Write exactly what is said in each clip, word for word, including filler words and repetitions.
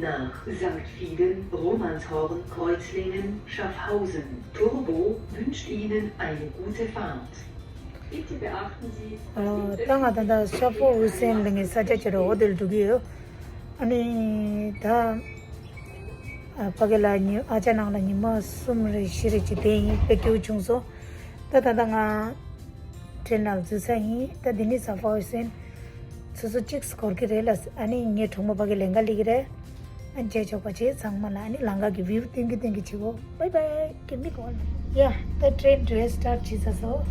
Nach Sankt Fieden, Romanshorn, Kreuzlingen, Schaffhausen, Turbo wünscht Ihnen eine gute Fahrt. Bitte beachten Sie, dass ད་ང་ད་ལྟ་ཤ་ཕོ་ཝི་སེན་ལ་ངའི་ས་ཆ་ཅིག་ར་ཧོ་ཏེལ་འགྲོ་གི་ཡོད། ཨ་ནི་ད་ཕ་གི་ལ་ཉི་ཨ་ཅག་ནང་ལ་ཉི་མ་གསུམ་རེ་བཞི་རེ་ཅིག་བསྡད་ཡིན། དཔེ་སྐྱིད་པོ་བྱུང་སོང་། ད་ད་ལྟ་ང་ཊེན་ནང་འཛུལ་ས་ཡིན། ད་འདི་ནི་ཤ་ཕོ་ཝི་སེན་ཆུ་ཚོད་གཅིག་འགོར་གི་རེད་ལ། ཨ་ནི་ངའི་གྲོགས་མོ་ཕ་གི་ལེན་ག་སླེབས་ཀྱི་རེད། ཨ་མཇལ་ཆོག་པ་བྱེད་ཚང་མ་ལ། ཨ་ནི་ལམ་ཁ་གི་བིའུ་སྟོན་གི་སྟོན་གི་བྱེད་གོ། བའི་བའི། གན་མི་གོ་ལ། ཡ། ད་ཊེན་འགྲོ་ཡ་སི་ཊར་བྱེད་ཚར་སོང་།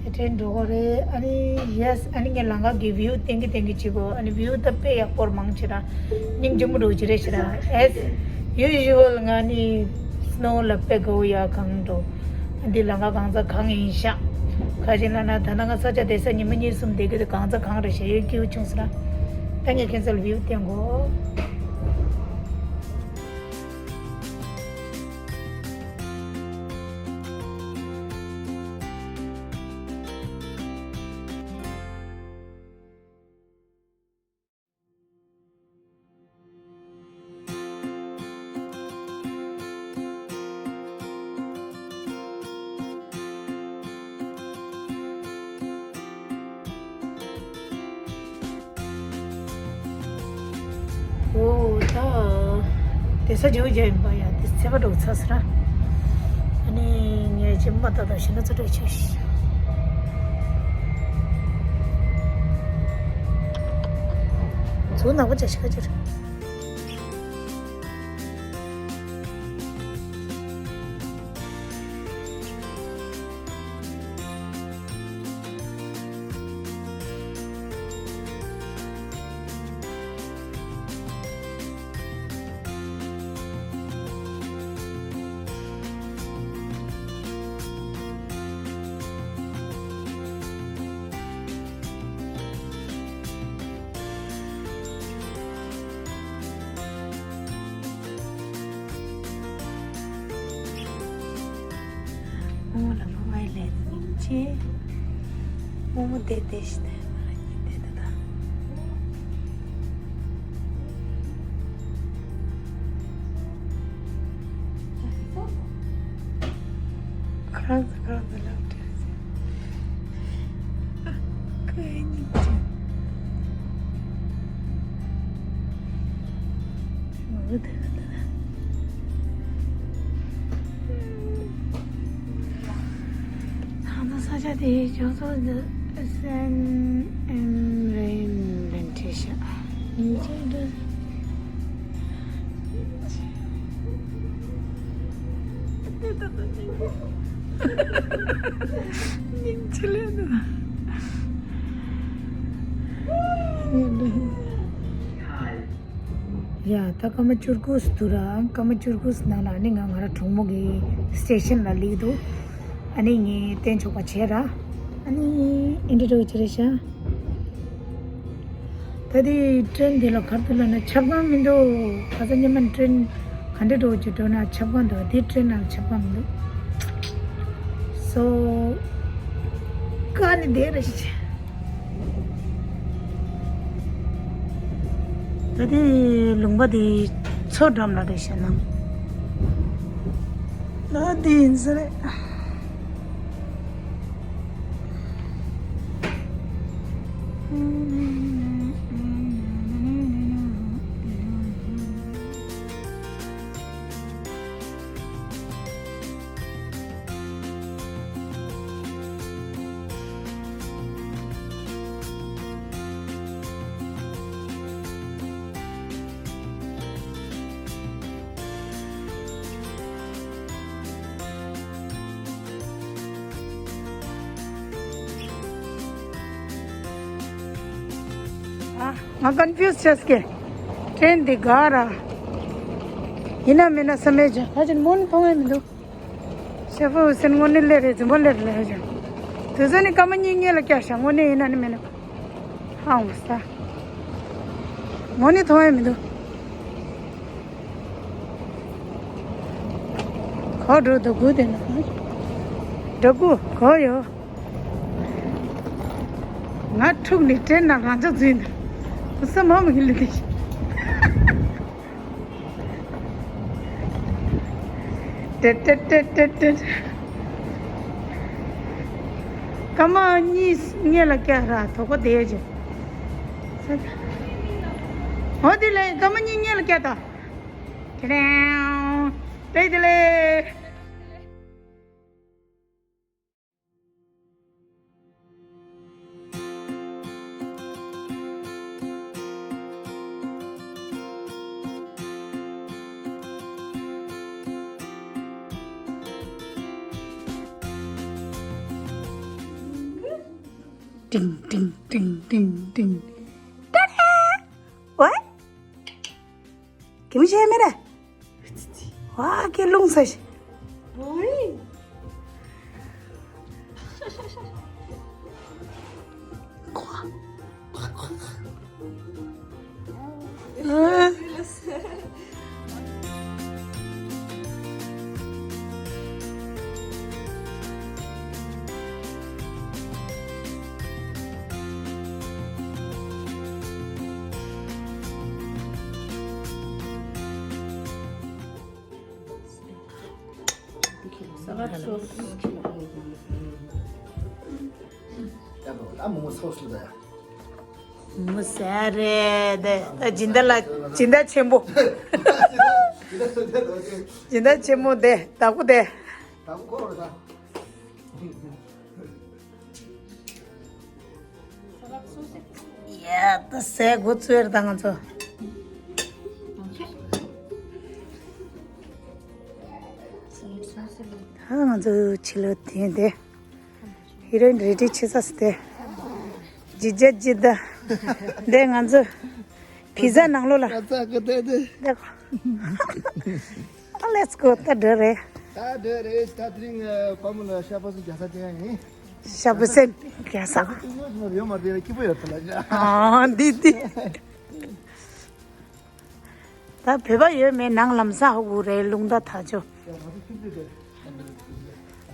ད་ཊེན་འགྲོ་གོ་རེད། ཨ་ནི་ཡེ་སི། ཨ་ནི་ངས་ལམ་ཁ་གི་བིའུ་སྟོན་གི་སྟོན་གི་བྱེད་གོ། ཨ་ནི་བིའུ་ད་དཔེ་ཡག་པོ་མང་ཆེ་ར། སྙིང་རྗེ་མོ་འགྲོ་ཅི་རེད་ཤི་ར། As usual ང་ནི་སྣོ་ལ་དཔེ་དགའ་བོ་ཡ་གང་འགྲོ། འདི་ལམ་ཁ་གང་ཚ་གང་ཡིན་ཤག་ག་ཅི་ལ་ན་ད་ལྟ་ང་ས་ཆ་དེ་ས་ཉི་མ་གཉིས་གསུམ་བསྡད་ཀྱི་འདུག་གང་ཚ་གང་རེད་ཤག་ཡོད་སྐྱིད་པོ་བྱུང་སོང་ར། ད་ངས་ཁྱེད་ཚོ་ལ་བིའུ་སྟོན་གོ། འོ་ད། དེ་ས་ཇོ་ཇོ་ཡིན་པ་ཡ། དེ་ཚེ་བ་འགྲོ་ཚ་སི་ར། ཨ་ནི་ངས་ཅི་མ་ད་ད་ཤི་ན་ཚོ་དྲག་ཆོས་ཤི། ཚུ་ནག་པོ་ཅ་ཤི་ཁ་ཅིར། ཨོ་ལ་མོ་བའི་ལས་ཉིན་ཆེ། ཨོ་མོ་དེ་དེ་ཤི་ནས་ང་རང་ཉིན་དེ་ད་ད། ཁ་རང་ཚོ་ཁ་རང་ཚོ་ལབ་དྲན་སོང་། ཁོའི་སྙིང་རྗེ། ང་གི་དེ་ལ་དེ་ལ། ང་ཚོ་ས་ཆ་དེའི་ཕྱོགས་སུ་སན་ཨེམ་རེན་ལན་ཁྲི་ཤ་ཉིན་ཅིག་འདྲ། སྙིང་རྗེ་ལས་འདུག་ཡ། ད་སྐར་མ་བཅུ་དགུ་འདུག་ར། སྐར་མ་བཅུ་དགུ་ནང་ལ་ནི་ང་ང་ར་གྲོགས་མོ་གི་སི་ཊེ་ཤན་ལ་སླེབས་འདུག་ཨ་ནི་ངས་བསྟན་ཆོག་པ་བྱས་ར། ཨ་ནི་ཨེ་འདྲ་འགྲོ་གི་རེད་ཤག་ད་དེ་ཊེན་འདི་ལ་གར་དུ་ལ་ན་ཆབ་ཁང་མི་འདུག་ཁ་ས་ཉི་མ་ཊེན་ག་འདྲ་འགྲོ་གི་འགྲོ་ན་ཆབ་ཁང་འདུག་དེ་ཊེན་ནང་ཆབ་ཁང་མི་འདུག་སོ་ཀ་ནི་དེ་རེད་ཤག་ད་དེ་ལུང་པ་དེ་མཚོ་འགྲམ་ལ་རེད་ཤག་ན། ད་དེ་ཡིན་ས་རེད། ང་ཀོན་ཕིའུ་སི་ཆགས་ཀྱི། ཊེན་འདི་ག་ར། ཡིན་ན་མིན་ན་བསམ་མེད་ཅིག་ད་ཅི་མོ་ནི་མཐོང་ཡ་མི་འདུག་ཤ་ཕོ་ཝི་སེན་དངོས་གནས་སླེབས་རེད། རྫུན་མ་སླེབས་རེད་ལབ་ཡ་ཅིག་དུས་ཚོད་ནི་སྐར་མ་གཉིས་སྔོན་ལ་བསྐྱལ་ཤག་དངོས་གནས་ཡིན་ན་ནི་མིན་ན། ཧང་བ་ས། དངོས་གནས་མཐོང་ཡ་མི་འདུག་ག་འགྲོ་འདུག་གུ་དེ་ན། འགྲོ་གུ་ག་ཡོད། ང་ཕྲུག་ནི་དྲན་ན་རང་ཅག་འཛུལ་འདུག་ས་མ་མ་ཡིན་ལི་དེ། ཏེ་ཏེ་ཏེ་ཏེ་ཏེ། སྐར་མ་གཉིས་སྔོན་ལ་བཀྱག་ར་དོ་ཁོ་དེ་ཡོད་ཅེ། འོ་དེ་ལས་སྐར་མ་གཉིས་སྔོན་ལ་བཀྱག་ད། ཏེ་ཏེ། དེ་དེ་ལས། ཏིང་ཏིང་ཏིང་ཏིང་ཏིང་། ཏ་ཏ། ཝེ། གི་མི་ཤེས་མེད་རེད། ཝ་ཀེ་རླུང་ས་ཤི། ཝེ། ཨ་མོ་མོ་སོ་སོ་ད་ཡ། མོ་ཟེར་རེད་དེ། ད་སྦྱིན་བདག་ལ་སྦྱིན་བདག་ཆེན་པོ། སྦྱིན་བདག་ཆེན་པོ་དེ་བདག་པོ་དེ། བདག་པོ་ཁོ་རང་ད། ཡ་ད་ཟས་གོ་ཚོད་རེད་ད་ང་ཚོ། ད་ང་ཚོ་ཕྱི་ལོགས་དེ་དེ། ཧི་རོ་ཨིན་རེ་ཌི་ཆེ་ས་སི་ཏེ། ཇི་ཇ་ཇི་ད། འདི་ང་ཚོ་བི་ཟ་ནང་ལོགས་ལ། ད་ཚ་གི་ཏེ་ཏེ། འདི་ཨ་ལེ་ཊི་གོ། ད་འགྲོ་རེད། ད་འགྲོ་རེད། ད་དེ་རིང་ཨ་བ་མོ་ལ་ཤ་པ་སུ་རྒྱ་ས་དེ་ཡང་ཡིན། ཤ་པ་སེ་རྒྱ་ས། ཡོད་མ་རེད། སྐྱིད་པོ་ཡོད་ད་ལ། ཨ་འདི་འདི། ད་བོད་པ་ཡོད་མེད་ནང་ལམ་སང་ཧ་གོ་རེད། རླུང་རྟ་དག་ཆོ།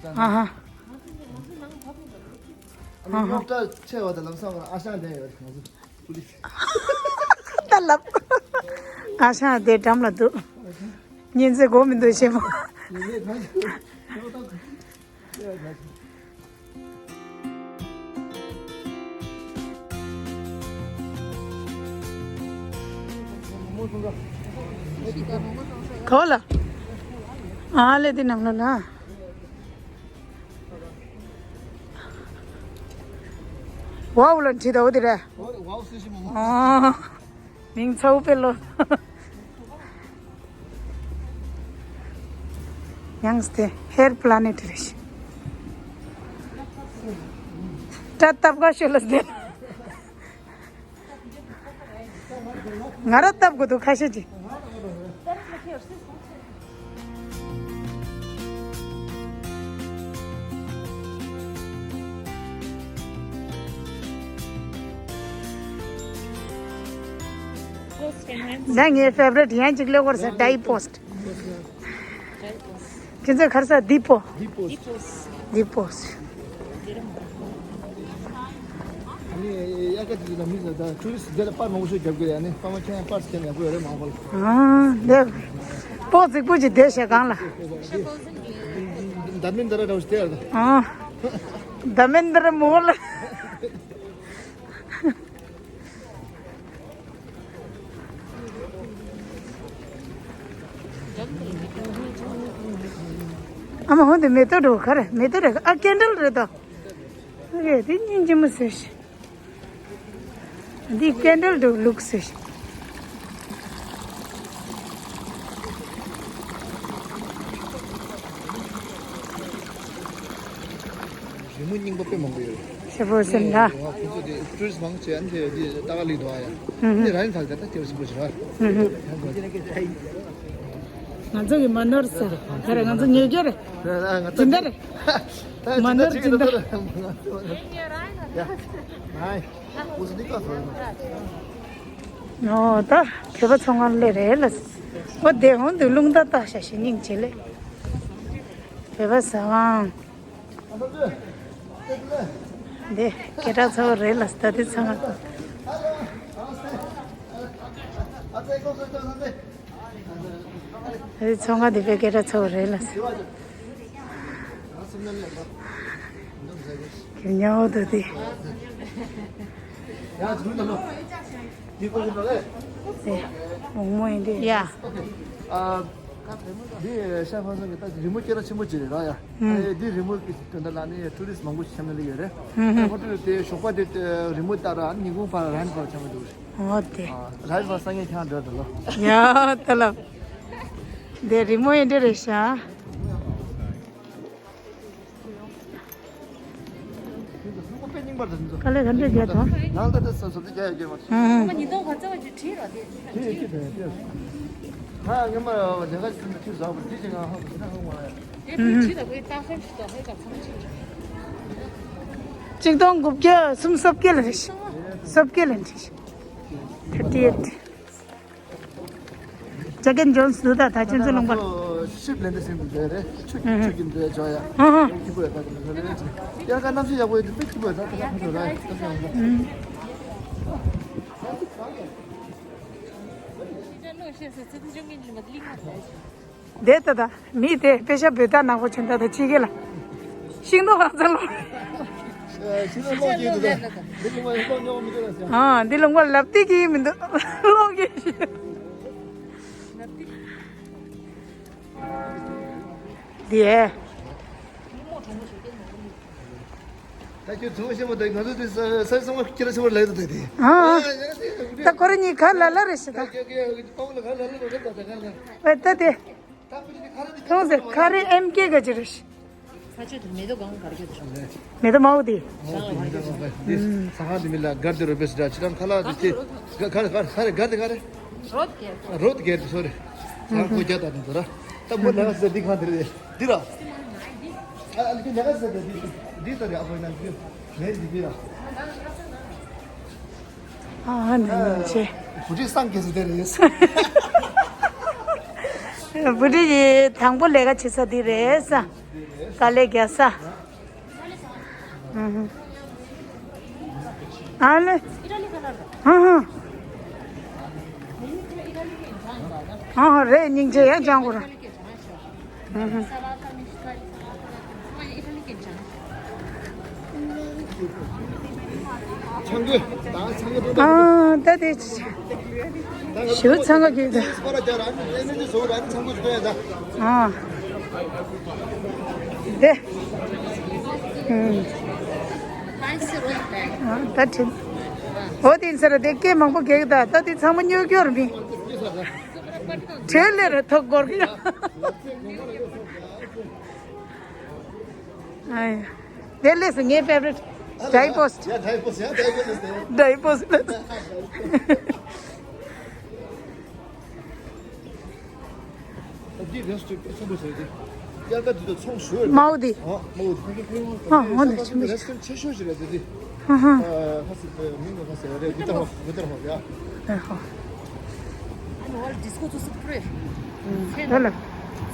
ཨ་ཧ། ཨ་ཧ། སློབ་གྲྭ་ཆེ་བ་དང་ལམ་སང་ཨ་ཞང་ལྡན་ཡོད་ང་ཚོ་ཀུ་ལི། ད་ལབ། ཨ་ཞང་དེ་འགྲམ་ལ་འདུག་བརྙན་ཚེ་གོ་མི་འདུག་ཆེན་མོ། ཉིན་རེ་གང་ཞིག་ག་བ་ལ། ཨ་ལེ་དེ་ནང་ལ་ལ། ཝའོ་ལ་འཁྲིད་ད་འོ་དེ་རེད། ཝའོ་སུ་ཞིག་མོ། ཨ། མིང་ཚ་བོ་པེ་ལོ། ཡང་སྟེ་ཧེར་པ་ལ་ནེ་ཊི་རེད། སྐྲ་བཏབ་ག་ཤོད་ལ་སྟེ། ང་ར་བཏབ་དགོས་འདུག་ཁ་ཤས་ཀྱིས། ད་ངའི་ཕེ་བ་རི་ཊི་ཡང་གཅིག་ལེགས་པར་ཟེར། ཌའི་པོ་སི་ཊི། ཁྱེད་ཚོས་ག་རེ་ཟེར། ཌི་པོ། ཌི་པོ་སི། ཌི་པོ་སི། ཨ་ནི་དབྱར་ཁ་དེ་ཚོ་ལ་མི་ཚོ་ད་ཊུ་རི་སི་ཊི་འདི་ལ་པར་མང་པོ་ཞིག་རྒྱབ་ཀྱི་རེད། ཨ་ནི་པར་མ་ཁྱེར་ན་པར་སི་ཁྱེར་ན་ཡག་པོ་ཡོད་རེད་མང་པོ་ལ། ཨ་འདི་པོ་རྫིག་པོ་ཅིག་བསྡད་ཤག་གང་ལ། ད་མིན་ད་ར་འདྲ་བོ་ཞིག་བསྡད་ཡོད་ད། ཨ་ད་མིན་ད་ར་མོ་ལ། ཨ་མ་ཧོ་འདི་མེ་ཏོག་འགྲོ་ག་རེ་མེ་ཏོག་རེད། ཨ་ཀེན་ཌལ་རེད་ད། ཨ་རེད་དེ་སྙིང་རྗེ་མོ་ཟེར་ཞིག་འདི་ཀེན་ཌལ་འདུག་ལུག་ཟེར་ཞིག་རི་མོ་རྙིང་པ་དཔེ་མང་པོ་ཡོད་རེད། ཞེ་པོ་ཟེར་ན། ང་ཁོང་ཚོ་དེ་ཊུ་རི་སི་ཊི་མང་ཆེ་ཨ་ནི་དེ་ལྟ་ག་སླེབས་འདུག་ཨ་ཡ། ཨུ་ཧུ། འདི་ར་ཡིན་ཚ་ག་ད་དེ་ར་སིམ་པོ་ཞིག་ར། ཨུ་ཧུ། ང་ཚོ་གི་མ་ནོར་ས་ག་རེ་ང་ཚོ་ཉེ་རྒྱུ་རེད། སྦྱིན་བདག་རེད། མ་ནོར་སྦྱིན་བདག་ཨོ་ད་བོད་པ་ཚོང་ཁང་སླེབས་རེད་ལ། ཨོ་དེ་ཧོན་དུ་རླུང་རྟ་བཏགས་ཤ་ཞེ་སྙིང་རྗེ་ལེ། བོད་པ་ཟ་ཁང་། འདི་སྐད་གྲགས་ཚ་བོ་རེད་ལ། ད་འདི་ཚང་མ་ད་འདི་ཚང་མ་འདི་པའི་སྐད་གྲགས་ཚ་བོ་རེད་ལ། ཁྱེད་ཉལ་འོ་ད་འདི། འདི་མོག་མོག་ཡིན་འདི། ཡ། འདི་ཤ་ཧྥང་སང་གི་ད་རི་མོ་སྐད་གྲགས་ཆེན་པོ་ཅིག་རེད་ར་ཡ། ཨ་འདི་རི་མོ་གི་དོན་དག་ལ་ནི་ཊུ་རི་སི་མང་པོ་ཞིག་འཁྱམ་ནས་སླེབས་ཡོད་རེད། ཨ་ཧོ་ཊེལ་དེ་ཞོགས་པ་དེ་རི་མོ་ལྟར་ཨ་ཉིན་གུང་བར་རན་བར་འཁྱམ་འདུག་རེད། འོ་དེ། རན་བར་སང་ཉིན་འཁྱམ་འགྲོ་འདུག་ལོ། ཡ་ད་ལབ། འདི་རི་མོ་ཡིན་འདི་རེད་ཤག་དཀའ་ལས་ག་འདྲས་རྒྱག་ཐོག་ནང་ལྟ་ལྟ་བཟོ་བཟོ་རྒྱག་ཡ་རྒྱག་མ་ཐུབ། ཉིས་སྟོང་ག་ཚོད་ཅིག་བྲིས་རོགས་དེ། བྲིས་བྲིས་བྲིས་བྲིས། ང་སྔོན་མ་ལས་ཀ་ཅིག་ཐུག་ཟ་བར་འདི་ཅིག་ང་ཧ་གོ་ན་ཧ་གོ་ང་ཡ། དེ་བྲིས་ད་བོད་ལྟ་ཧན་ཞིག་ད་ཧེ་ག་ཚང་ཅིག་ཆིག་སྟོང་དགུ་བརྒྱ་སུམ་ཅུ་སོ་བརྒྱད་ལ་རེད། སོ་བརྒྱད་ལ་འགྲིག Thirty eight. Jack and Jones འདུག་ད་ད་ཁྱོད་ཚོ་ལུང་པར། ཤིབ་ལེན་དེ་སེམས་དུ་འདོད་རེད། ཆུ་ཆུ་གི་འདོད་ཅོ་ཡ། ཧ་ཧ། ཁྱི་པོ་ཡ་ད་གི་འདོད་རེད། ཡ་ག་གནམ་གཤིས་ཡག་པོ་ཡོད་དུ་དཔེ་ཁྱི་པོ་ཡ་ད་ད་ད་ཁྱི་པོ་ར་ད་ད། འདས་ད་ད་མི་དེ་དཔེ་ཤ་བོད་ད་ནག་པོ་ཆེན་ད་ད་ཅི་གེ་ལ། ཤིང་ཏོག་གང་ཚང་ལོ། ཤིང་ཏོག་ལོག་གི་འདུག་འདི་ལུང་པ་ལོག་མྱོང་མི་འདུག་ལ་ཟེར། ཨ་འདི་ལུང་པ་ལབ་སྟེ་གི་མི་འདུག་ལོག་གི། འདི་ཨེ། ད་ཁྱོད་ཚོང་ཤེས་པ་དང་ང་ཚོ་དེ་ས་ས་སོང་བ་ཁྱེད་རང་ཤེས་པ་ལས་དུ་དེ། ཨ་ད་ཁོ་རང་གཉིས་ཁ་ལ་ལ་རེད་ཤི་ད། ཨེ་ད་དེ། ཐོང་ཟེར་ཁ་རེ་ཨེམ་ཀེ་ག་ཅི་རེད། ས་ཆ་དེ་མེ་ཏོག་གང་གར་གྱི་འདུག་མེ་ཏོག་མའོ་དེ། འདི་ས་ཁང་དེ་མི་ལ་གར་དེ་རོ་བེ་སི་ད་ཅི་རང་ཁ་ལག་དེ་ཁ་རེ་ཁ་རེ་གར་དེ་གར་དེ་གར་དེ། རོད་གེར་དེ་སོ་རེ། ས་ཁང་ཁོ་རྒྱ་ད་དེ་འདུག་ར། ད་མོ་ལ་ས་འདི་ཁང་དེ་རེད་འདི་ར། ཨ་ཨ་ལི་ཁྱོད་ལ་ས་འདི་འདི་ད་རེ་ཨ་ཕོ་ན་འདི་ངས་འདི་འདི་ར། ཨ་ནི་ཆེ། བུ་ཁྲིད་སང་གེ་སི་དེ་རེད། བུ་ཁྲིད་ཀྱི་དང་པོ་ལས་ཀ་བྱེད་ས་འདི་རེད་ས། དཀའ་ལས་རྒྱག་ས། ཨུ་ཧུ། ཨ་ལེ། ཨུ་ཧུ། ཨ་ཧུ་རེད་སྙིང་རྗེ་ཡ་ཅང་གོ་ར། ཨུ་ཧུ། ཆང་གི་ད་ཆང་གི་ཨ་ད་དེ་ཞུ་ཚང་གི་ད་ཨ་དེ་ཨུ། ཨ་ད་དྲན། འོ་དེ་ཚར་དེ་སྐད་མང་པོ་གེགས་ད་ད་དེ་ཚང་མ་སྨྱོ་སྐྱོར་མི། དྲན་ལེ་རེ་ཐོག་སྐོར་གི་ཡ། ཨ་ཡ། དེ་ལས་སུ་ངའི་ཕེ་བ་རི་ཊི་ཌའི་པོ་སི་ཊི། ཡ་ཌའི་པོ་སི་ཊི་ཡ་ཌའི་པོ་སི་ཊི་ལས། ཌའི་པོ་སི་ཊི་ལས། འདི་རེ་སི་ཊོ་རན་ཊི་ཆེན་པོ་ཟེར་ཏེ། དབྱར་ཁ་འདི་ཚོ་ཚོང་ཞོལ་རེད། མའོ་དེ། ཨ་མའོ་དེ། ཨ་འོ་འདི་ཆེན་པོ་རེ་སི་ཊོ་རན་ཊི་ཆེ་ཤོས་ཤིག་རེད་དེ། ཧ་ཧ། ཨ་ཧ་སི་མིང་ལ་ཧ་སི་རེད། ཝི་ཏར་ཧོབ། ཝི་ཏར་ཧོབ་ཡ། ཨ་ཧ། ཨ་ནི་ཝརལ་ཌི་སི་ཀོ་ཚོ་སུ་པ་རེ། ཚེ་ལ།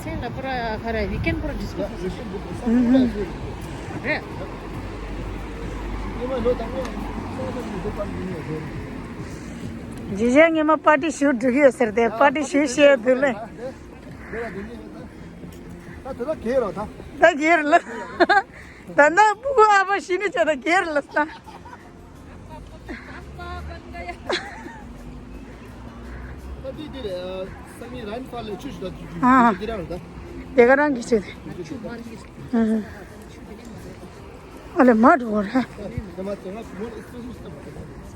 ཚེ་ལ་པུ་ར་ཁ་ར་ཝི་ཀེན་པུ་ར་ཌི་སི་ཀོ་ཚོ་སུ་པ་རེ། རེད། ཉི་མ་ལོ་དང་པོ་སོང་ཙང་ཉི་ཤུ་པར་འདི་ནས་རེད། ཇི་ཇེ་ངས་མ་པར་ཊི་ཞུ་འགྲོ་གི་ཡོད་ཟེར་ཏེ་པར་ཊི་ཞུ་བཤད་འདུག་ལེ། ད་དེ་ད་གེར་རོ་ད། ད་གེར་ལ། ད་ད་སྤུ་གུ་ཨ་ཕ་ཤི་ནི་ཆ་ད་གེར་ལ་ས། ད་དེ་དེ་རེད། སང་ཉིན་རན་ཕ་ལ་ཆུ་ཞིག་ད་ཨ། དེ་རང་རེད་ད། དེ་ག་རང་གི་ཆེད་དེ། ཨ་ལེ་མ་འགྲོ་བར།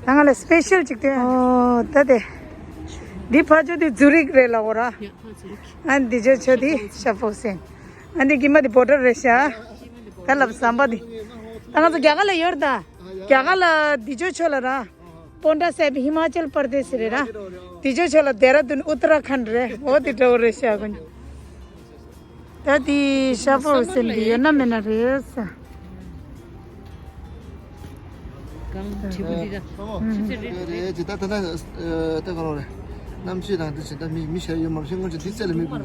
ད་ང་ལ་སི་པེ་ཤལ་ཅིག་སྟེ། ཨོ་ད་དེ། འདི་ཕ་ཆོ་དེ་ཛུ་རིག་རེད་ལ་འོ་ར། ཨ་འདི་ཆོ་ཆོ་དེ་ཤ་ཕོ་སེན། ཨ་འདི་གི་མ་དེ་བོ་ཊར་རེད་ཤག་ད་ལབ་ཟམ་པ་དེ། ད་ང་ཚོ་རྒྱ་གར་ལ་ཡོད་རེད་ད། རྒྱ་གར་ལ་འདི་ཆོ་ཆོ་ལ་ར། པོན་ཏ་སེབ་ཧི་མ་ཅལ་པར་དེ་སི་རེད་ར། དེ་ཆོ་ཆོ་ལ་དེ་ར་དུན་ཨུ་ཏ་ར་ཁན་རེད། འོ་དེ་འདྲ་བོ་རེད་ཤག་གོ། ད་དེ་ཤ་ཕོ་སེན་དེ་ཡོད་ན་མེད་ན་རེད་ས། གང་ཁྲི་པོ་འདི་ད་ཨོ། ཆི་ཆི་རེད་རེད། ཇི་ལྟར་ད་ལྟ་ལྟ་ག་རོགས་རེད། གནམ་གཤིས་དང་དེ་ཇི་ལྟར་མི་མི་ཤར་ཡོད་མ་ཤེས་སྔོན་ཆད་དེ་རྩེ་ལ་མི་དགོས།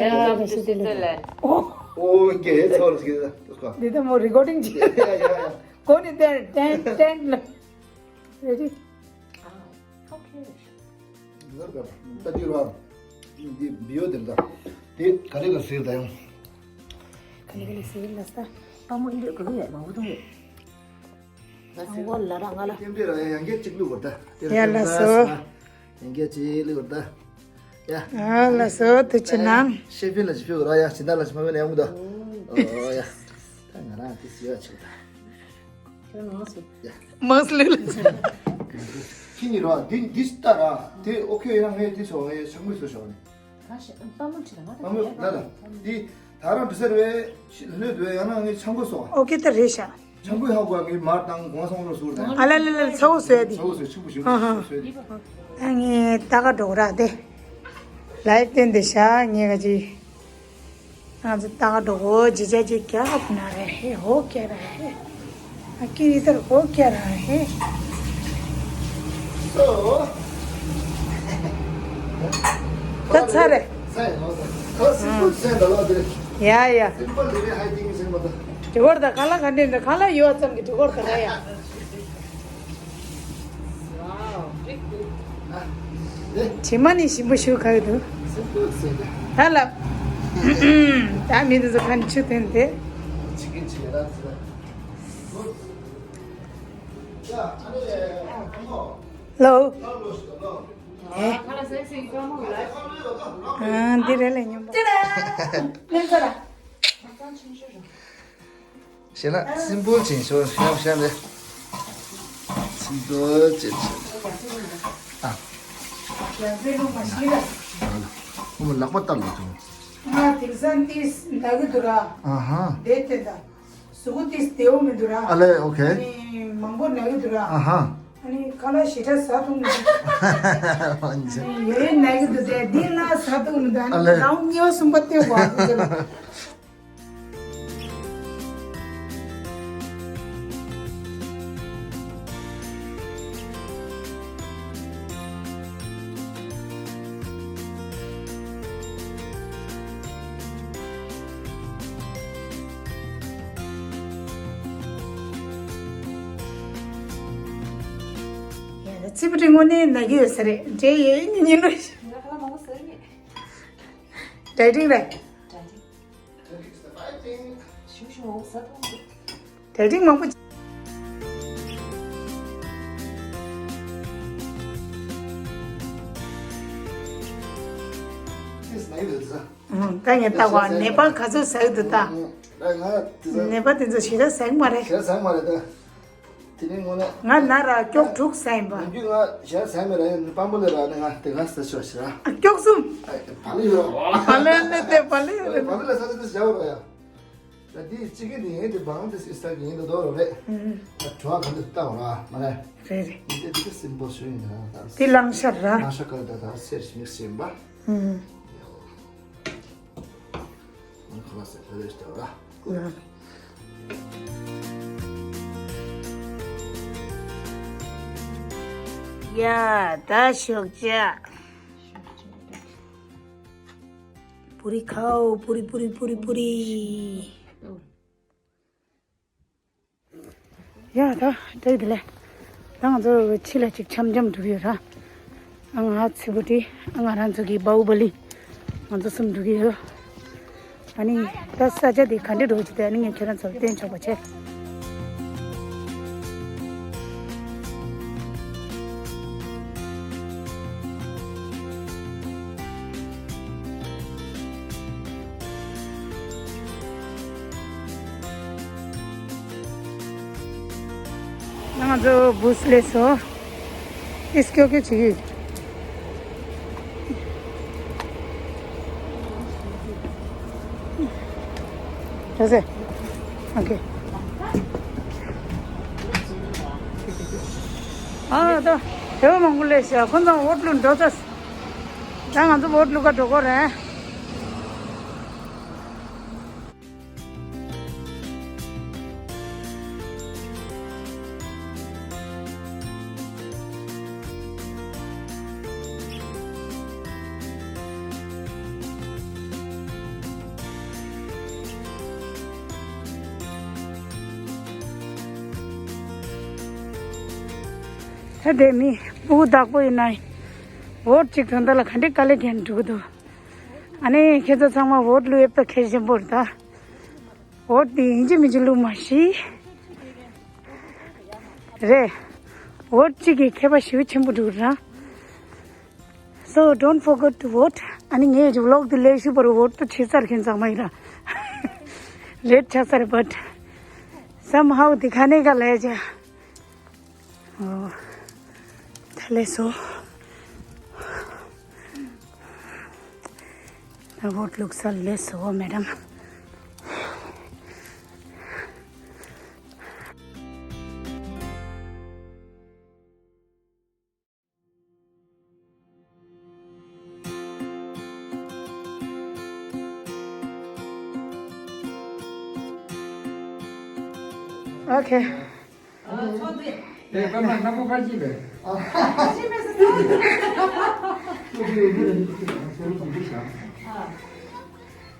ཡ། ཨོ། ཨོ་ཀེ། ཚོར་ཅིག་ད། འདི་ད་མོ་རི་ཀོར་ཌིང་ཅིག་ཡ་ཡ་ཡ། གོ་ནི་དེ་ཏན་ཏན་ལ། རེ་ཌི། ཨ། ཨོ་ཁེ། ད་འདི་ར། འདི་བི་ཡོ་དེ་ད། དེ་ག་རེ་ག་ཟེར་ད་ཡང་། ག་ལེ་ག་ལེ་ཟེར་ལ་ས། ཨ་མོ་འདི་ག་གི་ཡ་མང་པོ་འདུག་ཡ། ཨ་མོ་ལ་ར་ང་ལ། ཏེམ་ཏེ་ར་ཡང་གེ་གཅིག་ལུག་བར་ད། ཡ་ལ་སོ། ཡང་གེ་གཅིག་ལུག་བར་ད། ཡ། ཨ་ལ་སོ་དུ་ཅི་ནང་། ཤེ་ཕིན་ལ་ཅི་ཕེ་ར་ཡ་ཅི་ད་ལ་ཅི་མ་མེ་ན་ཡང་མུ་ད། ཨོ་ཡ། ད་ང་རང་དེ་སི་ཡ་ཆུ་ད། ཁྱོད་མང་སུ། ཡ། མང་སུ་ལུག་ལ། ཁྱི་ཉིད་ར་འདི་འདི་ལྟ་ར་དེ་ཨོ་ཁེ་ཡིན་ན་ངས་དེ་ཚོ་ངས་ཆང་མུས་སུ་ཞོག་ནས། ད་ཤི་ཨམ་པ་མོ་ཁྲིད་ང་ཨ་མོ་ད་ད་འདི་ད་རང་འདྲི་ཟེར་བས་ལྷོད་དུ་ཡང་ན་ངས་ཆང་གོ་སོ། ཨོ་ཁེ་ད་རེད་ཤག་ཆང་གོ་ཧ་གོ་ངས་མར་དང་གོང་སོང་རོ་སུར་དང་། ཨ་ལ་ལ་ལ་ཚ་བོ་སོ་ཡ་དེ། ཚ་བོ་སོ་ཆུ་བུ་ཞུ་ཧ་ཧ། སོ་སོ་ཡ་དེ། ཨ་ངས་ད་ག་འགྲོ་ར་དེ། ལའིབ་བསྟན་ཏེ་ཤག་ངས་ག་ཅི། ང་ཚོ་ཏག་ཏག་འོ་ཇི་ཇ་ཇི་རྒྱག་ན་རེ་ཧེ་ཧོ་ཀྱ་ར་ཧེ། ཨ་ཀི་རི་ཏར་ཧོ་ཀྱ་ར་ཧེ། ད་ཚར་རེད། ཡ་ཡ། དེ་གོར་ད་ག་ལ་ག་འདྲེན་ད་ག་ལ་ཡོད་ཙམ་གྱི་དེ་གོར་ད་ར་ཡ། དྲི་མ་ནི་ཞིམ་པོ་ཞུ་ག་གི་འདུག་ད་ལབ། ད་མི་འདི་ཚོ་ཁ་ནས་ཆུ་འཐེན་ཏེ། ལོ། ཨེ། ཨ། འདི་རེད་ལས་སྙོམས་པོ། ཅི་རེད། ལེན་ཚར་ར། ཞེ་ན་སིམ་པལ་ཅན་ཤོ་ཤ་ཤ་ལེ། སིམ་པལ་ཅན་ཤོ། ཨ། ཡང་ཚེ་ལུང་མ་ཤི་ལ། ཨ་ལ། ཁོ་མོ་ལག་པ་བསྟར་ལ་བྱུང་། ང་དེང་སང་ཏིས་ན་གི་འདུག་ར། ཨ་ཧ། དེ་དེ་ད། གཟུགས་པོ་ཏིས་བདེ་བོ་མི་འདུག་ར། ཨ་ལེ། ཨོ་ཁེ། ཨ་ནི་མང་པོ་ན་གི་འདུག་ར། ཨ་ཧ། ཨ་ནི་ཁ་ལག་ཞེ་དྲག་ཟ་ཐུབ་མི་འདུག་ཨ་ནི་ཡོད་ཡོད་ན་གི་འདུག་དེ་འདི་ན་ཟ་ཐུབ་མི་འདུག་ཨ་ནི་ཨ་ལེ། རའུན་གཉིས་པ་གསུམ་པ་སྟེར་དགོས་ཨ་ཁུ་ཚོ་ལ། ཡ། ཙི་པུ་ཏི་དངོས་གནས་ན་གི་ཡོད་ས་རེད། འདྲེ་ཡོད་ཉིན་རུ། ང་ཁ་ལག་མང་པོ་ཟ་གི་མེད། ཌའི་ཊིང་རེད། ཌའི་ཊིང་། ཞུ་ཞུ་མང་པོ་ཟ་ཐུབ་མི་འདུག་ཌའི་ཊིང་མང་པོ། ཨང་། ད་ངས་ལྟ་བ་ནད་པ་ག་ཚོད་ཟ་གི་འདུག་ད། ང་དེ་ཚོ། ནད་པ་དེ་ཚོ་ཞེ་དྲག་ཟ་གི་མ་རེད། ཞེ་དྲག་ཟ་གི་མ་རེད་ད། དེ་ནས་དངོས་གནས། ང་ན་ར་སྐྱོགས་དྲུག་ཟ་ཡིན་པ། ཡིན་རྒྱུ་ང་ཞེ་དྲག་ཟ་ཡི་མ་རེད། ཡང་ནི་སྤམ་པོ་ལས་ར་ནི་ང་དེ་ག་ཟ་ཆོག་ཞེ་དྲག་ཨ། སྐྱོགས་གསུམ། ཨ། བ་ལི་ཡོད་ར། བ་ལི་ནི་དེ་བ་ལི་ཡོད་ར། བ་ལི་ལ་ཟ་ཆོག་དེ་ཟ་བ་ར་ཡ། ད་དེ་གཅིག་གི་དེ་ཡིན་དེ་བང་དེ་སི་ས་གི་ཡིན་དུ་དོ་རོ་རེད། ཨུམ། ད་བྲོ་བ་ག་འདི་ལྟ་བ་ར་མ་རེད། རེད་རེད། དེ་དེ་སིམ་པོ་ཞུ་ཡིན་ད་ད། དེ་ལང་ཤར་ར། ལང་ཤར་ག་ད་ད་སེར་ཞིག་སིམ་པ། ཨུམ། ཁོ་ལ་སེ་ཕེ་རེ་ཤ་ཏ་ར། ཡ། ད་ཤོག་ཅག་པུ་རི་ཁའོ། པུ་རི་པུ་རི་པུ་རི་པུ་རི། ཡ། ད་འགྲིག་དེ་ལས། ད་ང་ཚོ་ཕྱི་ལ་ཅིག་འཆམ་འཆམ་འགྲོ་གི་ཡོད་ར། ཨ། ང་ཚེ་པོ་ཏི། ཨ། ང་རང་ཚོ་གི་བྷའུ་བ་ལི། ང་ཚོ་གསུམ་འགྲོ་གི་ཡོད། ཨ་ནི་ད་ས་ཆ་དེ་ག་འདྲ་འགྲོ་གི་འདུག་ཨ་ནི་ངས་ཁྱེད་རང་ཚོར་བསྟན་ཆོག་པ་བྱས། ང་ཚོ་བྷུ་སི་སླེབས་སོང་། ཨིས་ཀྱོ་ཀྱོ་བྱེད་ཀྱི་ཡོད། འགྲོ་ཟེར། ཨོ་ཁེ། ཨ། ད་བོད་པ་མང་པོ་སླེབས་ཤག་ཁོང་ཚོ་བོ་ཊི་བླུག་འགྲོ་ཚར། ད་ང་ཚོ་བོ་ཊི་བླུག་ག་འགྲོ་དགོས་རེད། ད་དེ་མི་སྤུ་གུ་བདག་པོ་ཡིན་ན་བོ་ཊི་གཅིག་དོན་དག་ལ་ག་འདྲའི་དཀའ་ལས་ཁྱེར་འགྲོ་གི་འདུག་ཨ་ནི་ཁྱེད་ཚོ་ཚང་མ་བོ་ཊི་བླུག་ཡས་ད་གལ་ཆེན་པོ་རེད་ད། འོ་དེ་ཡིན་གཅིག་མིན་གཅིག་བླུགས་མ་ཤེས། རེད། འོ་གཅིག་གིས་ཁྱད་པར་ཞེ་པོ་ཆེན་པོ་འགྲོ་གི་རེད། So don't forget to vote. ཨ་ནི་ངས་ཀྱི་ཝི་ལོག་དེ་ལས་ཤུ་པར་འོ་ཏོ་ཆེ་སར་མཁན་ཚང་མ་ཡིན་ར། ལེཊ་ཆགས་ཚར་བཊ་སམ་ཧའུ་དེ་ག་ནས་ག་ལས་བྱ། ཨོ། ད་ལས་སོ། ད་བོ་ཊི་བླུགས་ས་ལས་སོ་མེ་ཌམ། ཨོ་ཁེ།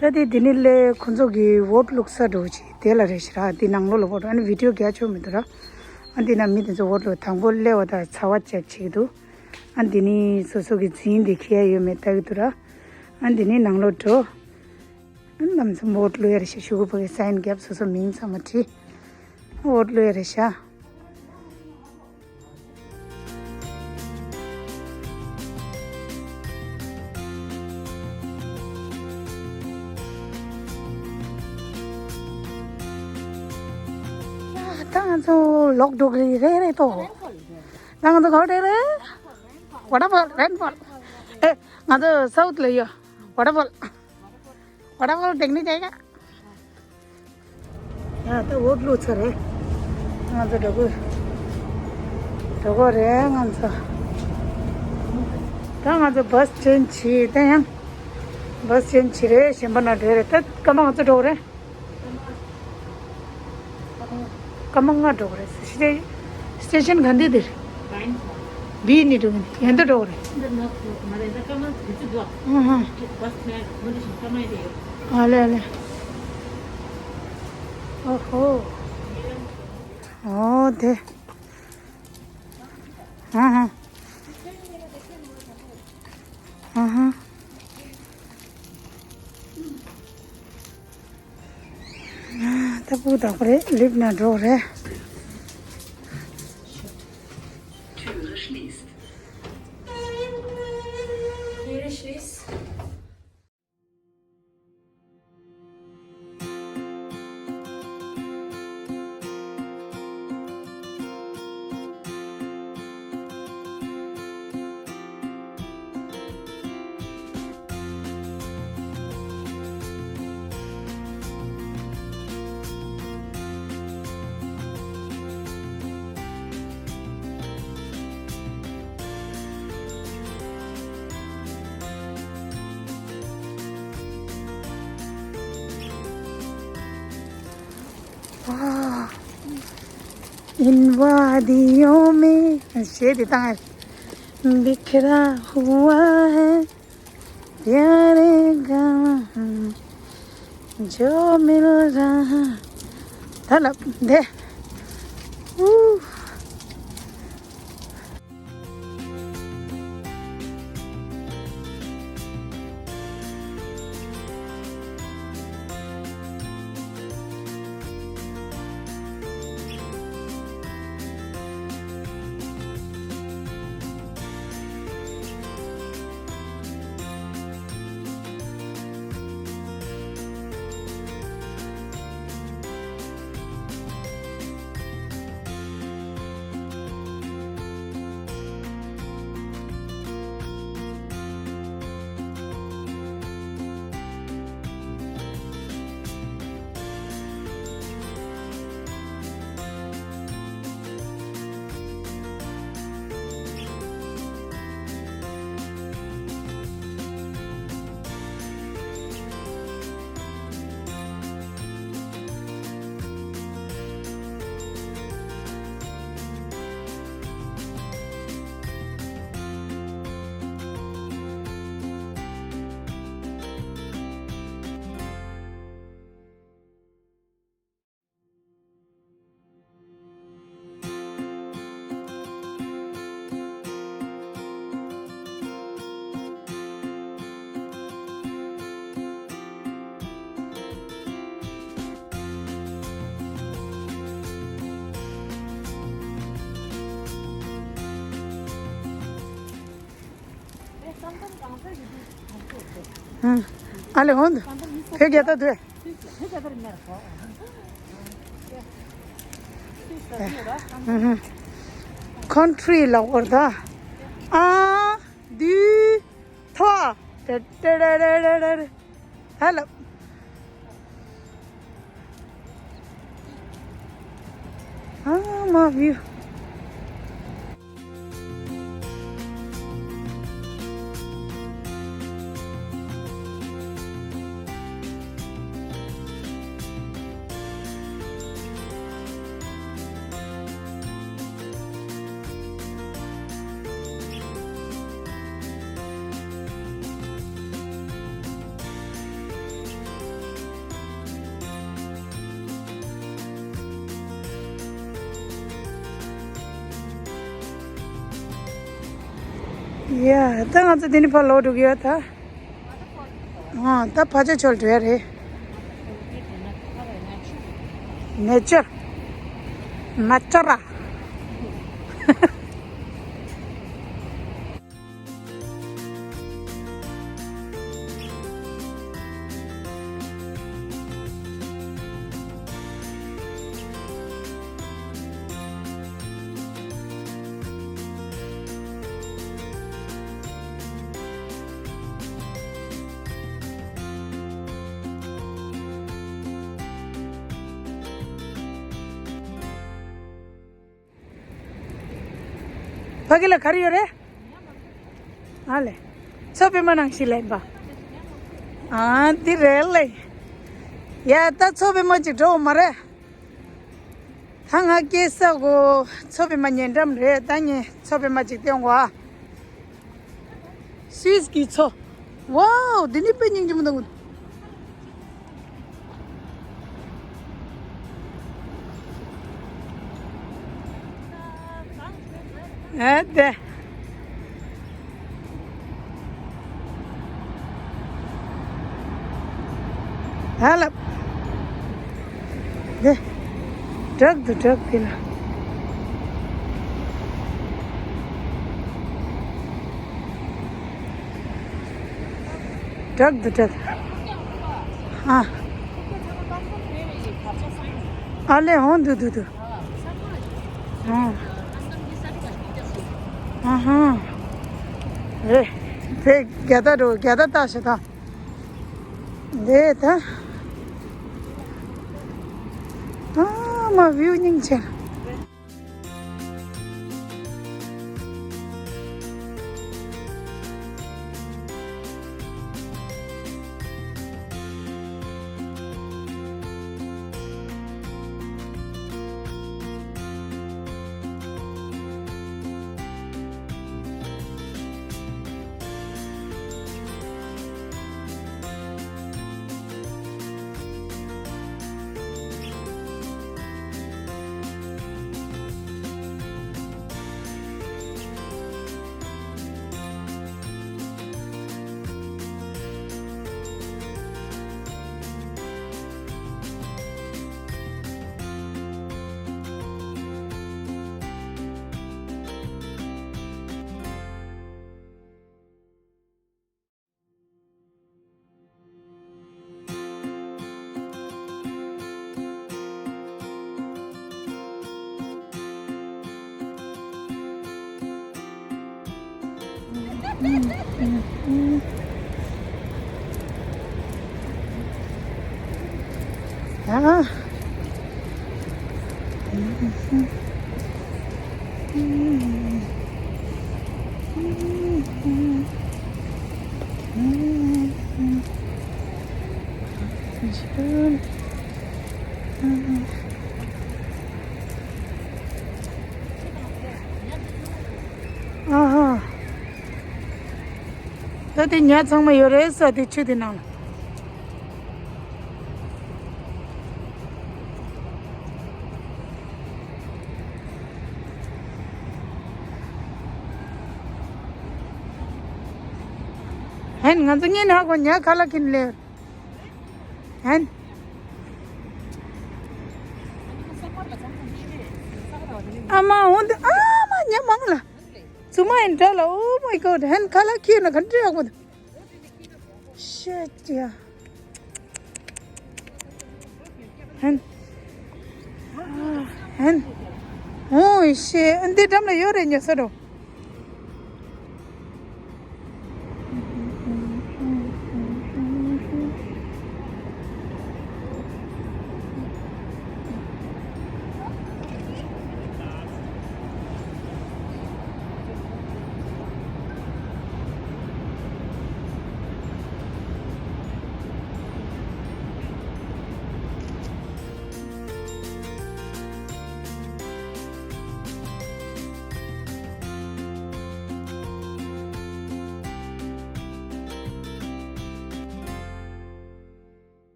ད་དེ་དེ་ནི་ལས་ཁོ་ཚོ་གི་ཝོ་ཊི་བླུགས་ས་འགྲོ་ཅིག་དེ་ལ་རེད་ཤག་ར། དེ་ནང་ལོགས་ལ་ཝོ་ཊི། ཨ་ནི་བི་ཌི་ཡོ་རྒྱག་ཆོག་མི་འདུག་ར། ཨ་འདི་ན་མི་དེ་ཚོ་ཝོ་ཊི་བླུགས། དང་པོ་སླེབས་པ་དང་ཚ་བ་ཅེག་བྱེད་ཀྱི་འདུག་ཨ་འདི་ནི་སོ་སོ་གི་འཛིན་དེ་ཁྱེར་ཡོད་མེད་ལྟ་གི་འདུག་ར། ཨ་འདི་ནི་ནང་ལོགས་འགྲོ། ཨ་ནི་ལམ་སང་ཝོ་ཊི་བླུགས་ཡ་རེད་ཤག་ཤོག་གུ་ཕ་གི་སའིན་བརྒྱབ། སོ་སོ་མིང་ཚང་མ་བྲིས། ཝོ་ཊི་བླུགས་ཡ་རེད་ཤག་ད་ང་ཚོ་ལོག་འགྲོ་གི་རེད། རེད་དོ། ད་ང་ཚོ་ག་པར་རེད། རེད། Waterfall, rainfall. ཨེ། ང་ཚོ་South ལ་ཡོད། Waterfall. Waterfall འགྲིག་ནི་བྱས་ཡ། ཡ། ད་འོག་བླུགས་ཚར་རེད། ང་ཚོ་འགྲོ་གི། འགྲོ་གི་རེད་ང་ཚོ། ད་ང་ཚོ་bus change བྱས། ད་ཡང་bus change བྱས་རེད། གཞན་པ་ན་འགྲོ་རེད། ད་སྐར་མ་ང་ཚོ་འགྲོ་གི་རེད། སྐར་མ་ལྔ་འགྲོ་གི་རེད། སི་ཊེ- སི་ཊེ་ཤན་ག་འདི་འདིར། བི་ནས་འགྲོ་གི་འདི། ཡན་དུ་འགྲོ་གི་རེད། ཨ་ཧ། ཨ་ལེ་ཨ་ལེ། ཨོ་ཧོ། ཨོ་དེ། ཨ་ཧ། ཨ་ཧ། ད་སྤུ་དག་པ་རེད། ལིབ་ནང་འགྲོ་རེད། वाह। इन वादियों में शेर देता है। बिखरा हुआ है प्यारे का जो मिल रहा। ད་ལབ་འདི། ཨུ། ཨ་ལེ་ཧོན། ཕེ་གེ་ཏ་དུ། ཁོན་ཁྲི་ལ་བོར་ད། ཨ་དུ་ཐོ། ཧ་ལ། ཨ་མ་བིའུ། ཡ། ད་ང་ཚོ་དེ་ནས་ཕར་ལོག་འགྲོ་གི་ཡོད་ད། ཨ། ད་ཕ་ཆ་ཆོལ་འགྲོ་ཡ་རེད། ནེ་ཅར། ནེ་ཅར་ར། ཕ་གི་ལ་ག་རེ་ཡོད་རེད། ཨ་ལེ། མཚོ་པདྨ་ནང་བཞིན་ལེན་པ། ཨ་འདི་རེད་ལེ། ཡ་ད་མཚོ་པདྨ་ཅིག་འགྲོ་མ་རེད། ད་ང་སྐྱེས་ས་གོ་མཚོ་པདྨ་ཉེ་འགྲམ་རེད། ད་ངས་མཚོ་པདྨ་ཅིག་སྟོན་གོ་ཨ། སུད་སི་གི་མཚོ། ཝའོ་འདི་ནི་དཔེ་སྙིང་རྗེ་མོ་འདུག་ཨ་དེ། ཧ་ལབ། དེ། བྲག་ཏུ་བྲག་དེ་ལ། བྲག་ཏུ་བྲག་ཨ། ཨ་ལེ་ཧོན་དུ་དུ་དུ། ཨ། ཨ་ཧ། རེད། དེ་རྒྱ་ད་འགྲོ་རྒྱ་ད་ལྟ་ཞེ་ད། འདི་ད། ཨ་མ་བིའུ་སྙིང་རྗེ། ཨ་ཧ། ད་དེ་ཉ་ཚང་མ་ཡོད་རེད་ས་དེ་ཆུ་དེ་ནང་ལ། ཧན་ང་ཚོ་ཉིན་ཧ་གོ་ཉ་ཁ་ལག་གིན་ལེ། ཧན། ཨ་མ་འོན་ཏེ་ཨ་མ་ཉ་མང་ལ། ཚུ་མ་ཡིན་འདྲ་ལ། Oh my God ཧན་ཁ་ལག་ཁྱེར་ན་ག་འདྲ་ཡག་པོ་འདུག Shit ཡ། ཧན། ཧན། ཨོ་ཤེ་ཨ་འདི་འགྲམ་ལ་ཡོད་རེད་ཉོ་ས་རོ།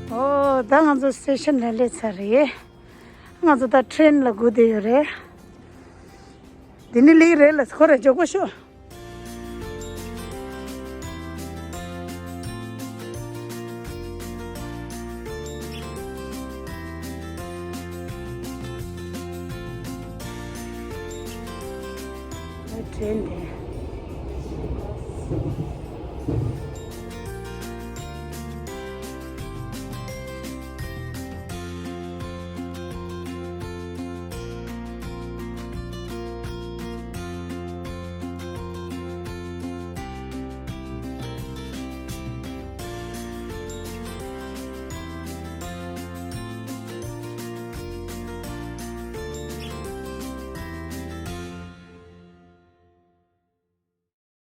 ཨོ་ད་ང་ཚོ་སི་ཊེ་ཤན་ལ་སླེབས་ཚར་རེད། ང་ཚོ་ད་ཊེ་རེན་ལ་སྒུག་བསྡད་ཡོད་རེད། འདི་ནི་ལིག་རེད་ལ་ཁོ་ར་མགྱོགས་པོ་ཤོག། ཊེན་དེ།